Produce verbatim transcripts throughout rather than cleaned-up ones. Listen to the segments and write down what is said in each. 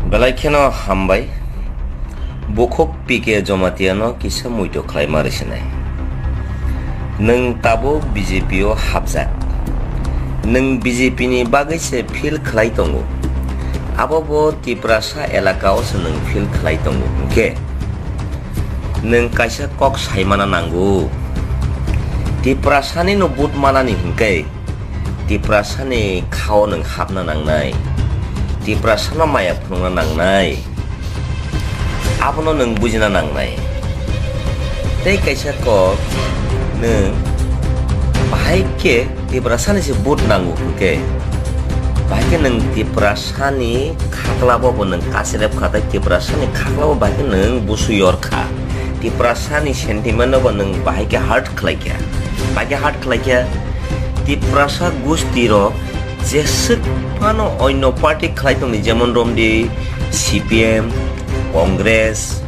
Belai kheno hambai. Bukhuk P K Jomatiano kisa muito khlaima rwsinai. Nwng tabuk B J P o hapjak. Nwng B J P ni bagwi se feel khlai tongo. Abo bo Tiprasa elaka o se nwng feel khlai tongo. Hwnkhe nwng kaisa kok saimana nango. Tiprasani no vote manani hwnkhe Tiprasani khao nwng hapna nangnai. Tiprasano maya phunukna nangnai. Abono nwng bujina nangnai. Tei kaisa kok nwng bahai khe Tiprasani se vote nango hwnkhe, bahai khe nwng Tiprasani khaklabo bo nwng kachi rep kha tei Tiprasani khaklabo bahai khe nwng busu yor kha. Tiprasani sentiment no bo nwng bahai khe hurt khlai kha. Bahai khe hurt khlai kha. Tiprasa gusti rok jeswk phano onno party khlai tongni, jemon romdi C P M, Congress,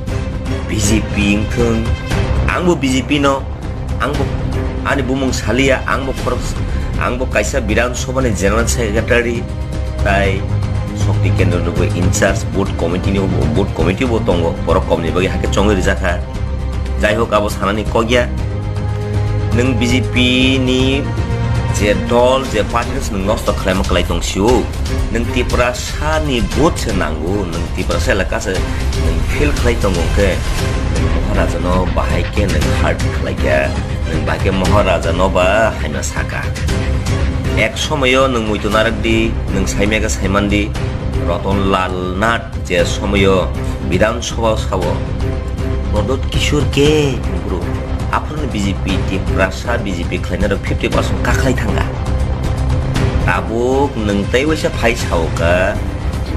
B J P wngthwng, angbo B J P no, angbo ani bumung saliya, angbo khorok, angbo kaisa Bidhan Sabha ni General Secretary, tai Shakti Kendra ni bo in charge, booth committee ni bo, booth committee bo tongo, borok kom ni bagwi hakhe chongwi rijak kha. Jai hok, abo sanani kok ya. Nwng B J P ni je dol, je party no se nwng nosto khlaima kwlai tong sio. Nwng Tiprasa ni vote se nango, nwng Tiprasa elaka se nwng fail khlai tongo hwnkhe, nwng Maharaja no bahai khe nwng hurt khlai kha, nwng bahai khe Maharaja no ba haino saka. Ek somoyo nwng muitu narwk di, nwng saimaya khe saiman di, Ratan Lal Nath je somoyo Bidhan Sabha o sao, Pradyot Kishore ke bro, aphano B J P, Tiprasa B J P khlainai rok fifty percent kakhlai thangkha. Tabuk nwng tei waisa phai sao ka,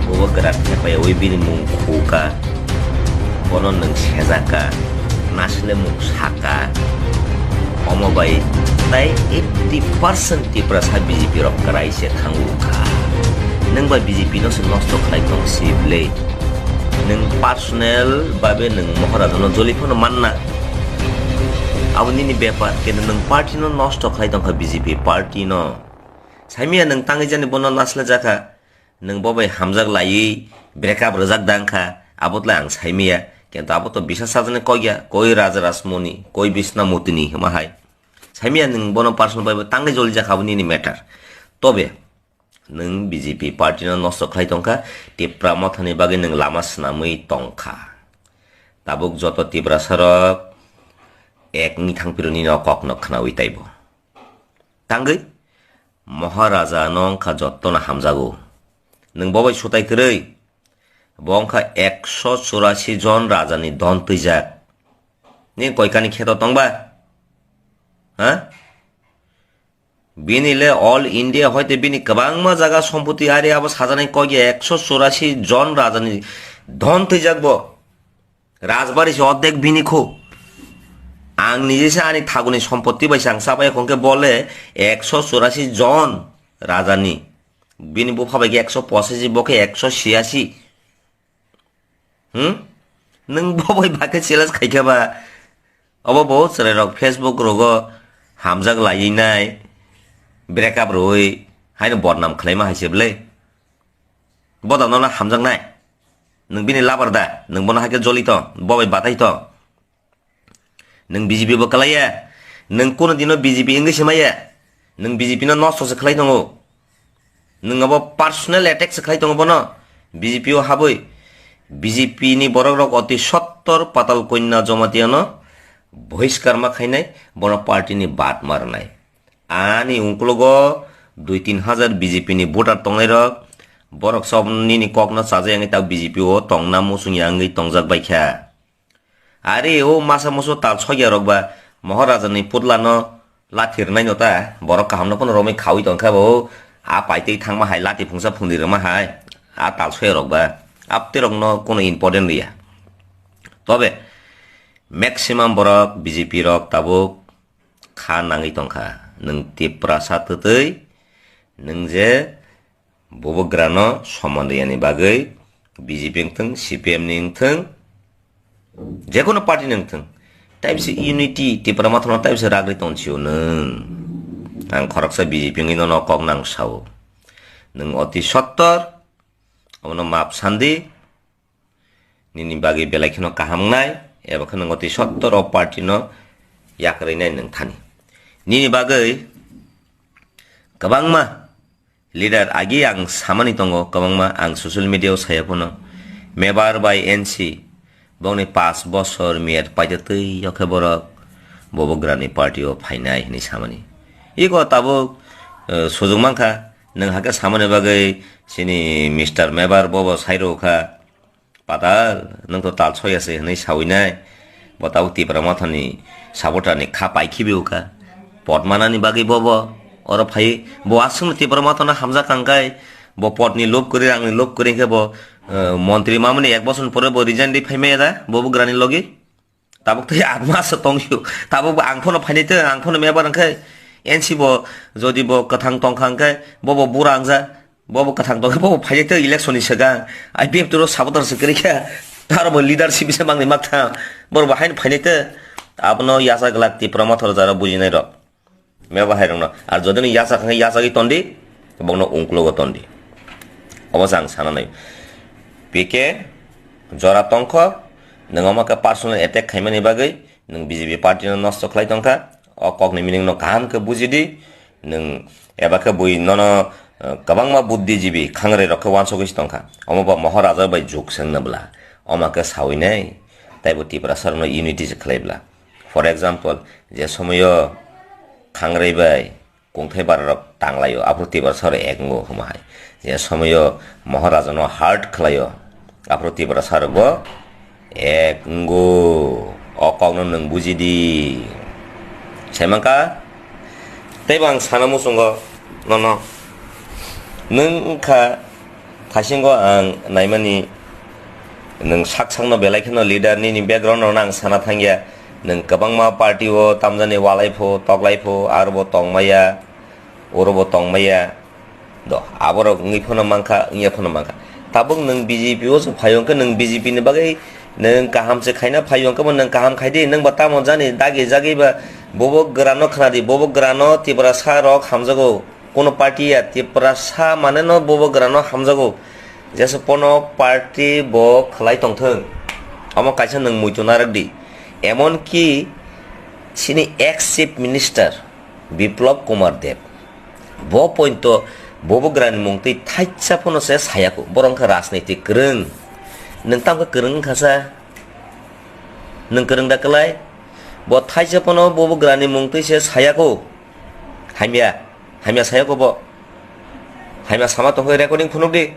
bobo kwrak thepaiyawi bini mung khu ka, bono nwng sejak ka, nasle mung saka, omo bai tai eighty percent Tiprasa B J P rok kwrai se thango kha. Nwng bai B J P no se nosto khlai tong si ble. Nwng personal babe nwng Maharaja no joli phano manna. Abo nini bepar, kintu nwng party no nosto khlai tongkha, B J P party no. Saimia nwng tangwi jani bono nasle jakha. Nwng bo bai hamjak laiwi break up rwjak da wngkha, abo tlai ang saimia. Kintu abo to bisa sajani kok ya, koi Raja Rasmoni, koi Bisna Mutini hima hai. Saimia nwng bono personal bai bo tangwi joli jakha abo nini matter. Tobe, nwng B J P party no nosto khlai tongkha, Tipra Mothani bagwi nwng lama swnamwi tongkha. Tabuk joto Tiprasa rok ek ni thangphiro nini o kok no khnawi taibo. Tangwi Maharaja no wngkha jotto no hamjago. Nwng bo bai sutai kwrwi. Bo wngkha ekso churasi jon raja ni don twijak. Nini koikani kheto tongba? Ha? Bini le all India hoite bini kwbangma jaga sompoti ari abo sajaknai kok ya, ekso churasi jon raja ni don twijak bo. Rajbari se ordek bini khu. Ang nije se ani thaguni sompoti bai se ang chabai khon khe bo le ekso churasi jon raja ni. Bini bupha bai khe ekso pochashi, bo khe ekso chhiyasi. Hmm? Nwng bo bai ba khe challenge khai khe ba? Obo bo chwrai rok Facebook rogo hamjak laiwi nai, break up rwui haino bodnam khlaima hai se bwle. Bo da nono hamjaknai. Nwng bini labar da, nwng bono hai khe joli tong, bo bai batai tong. Nwng B J P bo kwlaiya, nwng kuno dino B J P wngwi se maya, nwng B J P no nosto se khlai tongo. Nwng abo personal attack se khlai tongo bono, B J P o habwi. B J P ni borok rok oti sottor Patal Kanya Jamatia no bohiskar ma khainai, bono party ni bad ma rwnai. Ani ungkulugo dui tin hajar B J P ni voter tongnai rok, borok sob nini kok no chajak wngwi tak B J P o tongna muchung ya wngwi tongjak bai kha. Are o masa musu tal sokya rok ba Maharaja ni putla no lathi rwnai no ta, borok kaham no phano romwi khaui tong kha bo, a paitwi thangma hai lati phungsa phungdi rwma hai, a tal sokya rok ba, apte rok no kono important riya. Tobe maximum borok B J P rok tabuk kha nangwi tongkha. Nwng Tiprasa twtwi nwng je bubagrano soman riyani bagwi B J P wngthwng, C P M ni wngthwng, jekono party ni wngthwng, taibse unity Tipra Mothano taibse ragri tongchio nwng. Ang khoroksa B J P wngwi nono kok nang sao. Nwng oti sottor, abono map sandi, nini bagwi belai kheno kaham wngnai, eba kheno nwng twi sottor o party no yakarwi nai nwng thani. Nini bagwi kwbangma leader agi ang samani tongo, kwbangma ang social media o saya phano, Mebar bai N C bongni paanch bosor miyat paida twi o khe borok bobo grani party o phainai hinwi samani. Iko tabuk, eh, sujung mankha, nwng hakhe samani bagwi chini Mister Mebar bobo sairokha. Patal, nwng to tal soya se hwnwi sawi nai. Bo tabuk Tipra Mothani supporter ni kha pai khibi uka. Pot manani bagwi bobo oro phai, bo aswkno Tipra Mothano hamjak kangkai, bo pot ni lob kwrwi, rang ni lob kwrwi khe bo, eh, montri mamani ek bosor pore bo resign di phai maya da, bo bugrani logi. Tabuk tei atma se tongyo. Tabuk bo ang phano phainai te, ang phano mebar wngkhe N C bo, jodi bo kwthang tongkha hwnkhe, bo bo bura wngja. Bo bo kwthang tongkhe, bo bo phainai te election ni swkang. I P F T ro supporter se kwrwi kha. Aro bo leadership se mangni makthang. Boro bo haino phainai te. Abono yacha glak Tipra Motha rok jara bujinai rok. Meba hai rokno. Ar jodi no yacha khe yachagwi tondi, bokno ungklugo tondi. Obo se ang sana nai. P K jora tongkho, nwng omo khe personal attack khaimani bagwi, nwng B J P party no nosto khlai tongkha. O kokni meaning no kaham khe bujidi, nwng eba khe bui nono, eh, kwbangma buddhijibi khangrai rok khe wansugwi se tongkha. Omo bo Maharaja bai juk sengna bwla. Omo khe sawi nai, taibo Tiprasa rokno unity se khlai bwla. For example, je somoyo khangrai bai kungthai bara rok tanglaio, aphuru Tiprasa rok ek wngo hwnma hai. Je somoyo Maharaja no hurt khlaio, aphuru Tiprasa rok bo ek wngo. O kok no nwng bujidi. Sai mankha? Teibo ang sana muchungo nono. Nwng wngkha Thaisingo ang naimani, nwng sak sakno belai kheno leader nini background rokno ang sana thangya. Nwng kwbangma party o tamjani walai pho, toklai pho, aro bo tongmaya, oro bo tongmaya. Do, aborok wngwi phano mankha, wngya phano mankha. Tabuk nwng B J P o se phaio hwnkhe nwng B J P ni bagwi nwng kaham se khaina phaio hwnkhe bo nwng kaham khai di, nwng bo tamo jani dagi jagwi ba bobo grano khna di, bobo grano Tiprasa rok hamjago. Kono party ya Tiprasa mane no bobo grano hamjago. Jesa pono party bo khlai tongthwng. Omo kaisa nwng muitu narak di. Emon ki chini ex chief minister Biplab Kumar Deb. Bo pointo bobo grani mung twi thaisa pono se sayako. Borok wngkha rajniti kwrwng. Nwng tamkhe kwrwng wngkha sa? Nwng kwrwng da kwlai? Bo thaisa pono bobo grani mung twi se sayako. Hamya, hamya sayako bo. Hamya sama tongkhe recording phunuk di.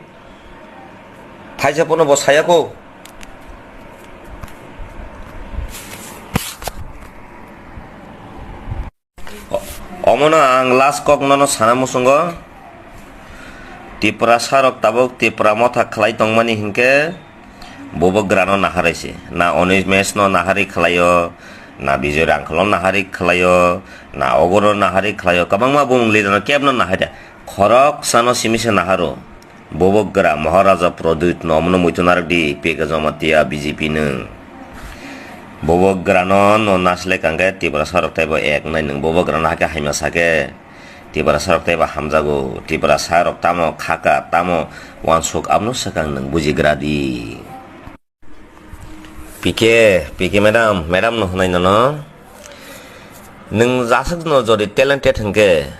Thaisa pono bo sayako. O-, omono ang last kok nono sana muchungo. Tiprasa rok tabuk Tipra Motha khlai tongmani hinkhe, bobo grano naharwi se. Na Onimesh no naharwi khlaio, na Bijoy Rangkhal no naharwi khlaio, na ogo no naharwi khlaio. Kwbangma bumung leader no kebno naharya. Khoroksa no simi se naharo. Bobo gra Maharaja Pradyut no omono muitu narwk di, P K Jamatia B J P nwng. Bobo grano no naslek ang khe Tiprasa rok teibo ek nai nwng. Bobo grano hakhe hamya sakhe. Tiprasa rok teibo hamjago, Tiprasa rok tamo khaka, tamo wansuk, abono swkang nwng bujigra di. P K, P K madam, madam no hwnwi nono. Nwng jaswk no jodi talented hwnkhe,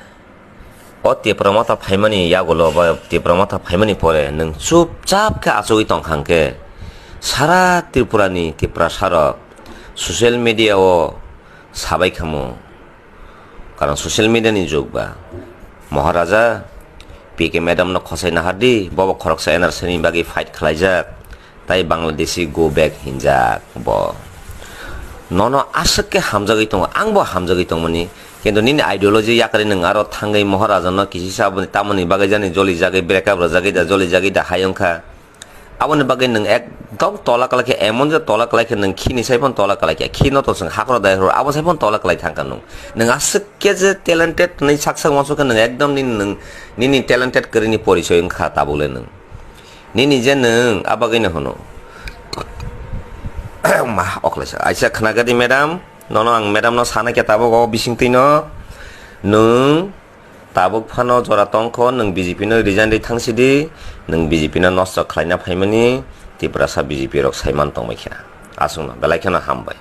o Tipra Motha phaimani yagulo ba Tipra Motha phaimani pore nwng chupchap khe achugwi tongkha hwnkhe, sara Tripura ni Tiprasa rok social media o sabai khamu. Karon social media ni jug ba. Maharaja, P K madam no khosai nahardi, bobo khoroksa N R C ni bagwi fight khlaijak, tai Bangladeshi go back hinjak bo. Nono aswk khe hamjagwi tongo, ang bo hamjagwi tongmani, kintu nini ideology yakarwi nwng aro thangwi Maharaja no kisisa aboni tamoni bagwi jani joli jagwi break up rwjagwi da, joli jagwi da hai wngkha. Aboni bagwi nwng ekdom tola kwlai khe, emon je tola kwlai khe nwng khini sai phano tola kwlai khe, khino to chwng hakro dai horo, abo sai phano tola kwlai thang kha nwng. Nwng aswk khe je talented hwnwi sak sak uansuk khe nwng ekdom nini nwng, nini talented kwrwini porichoi wngkha tabuk le nwng. Nini je nwng, a bagwino hwno. Ma, oklaisa. Aisa khna gadi madam, nono ang madam no sana khe tabuk o bising twi no. Nwng Tabuk phano jora tongkho, nwng B J P no resign rwi thangsidi, nwng B J P no nosto khlaina phaimani, Tiprasa B J P rok saiman tongbai kha. Aswkno belai kheno hambai.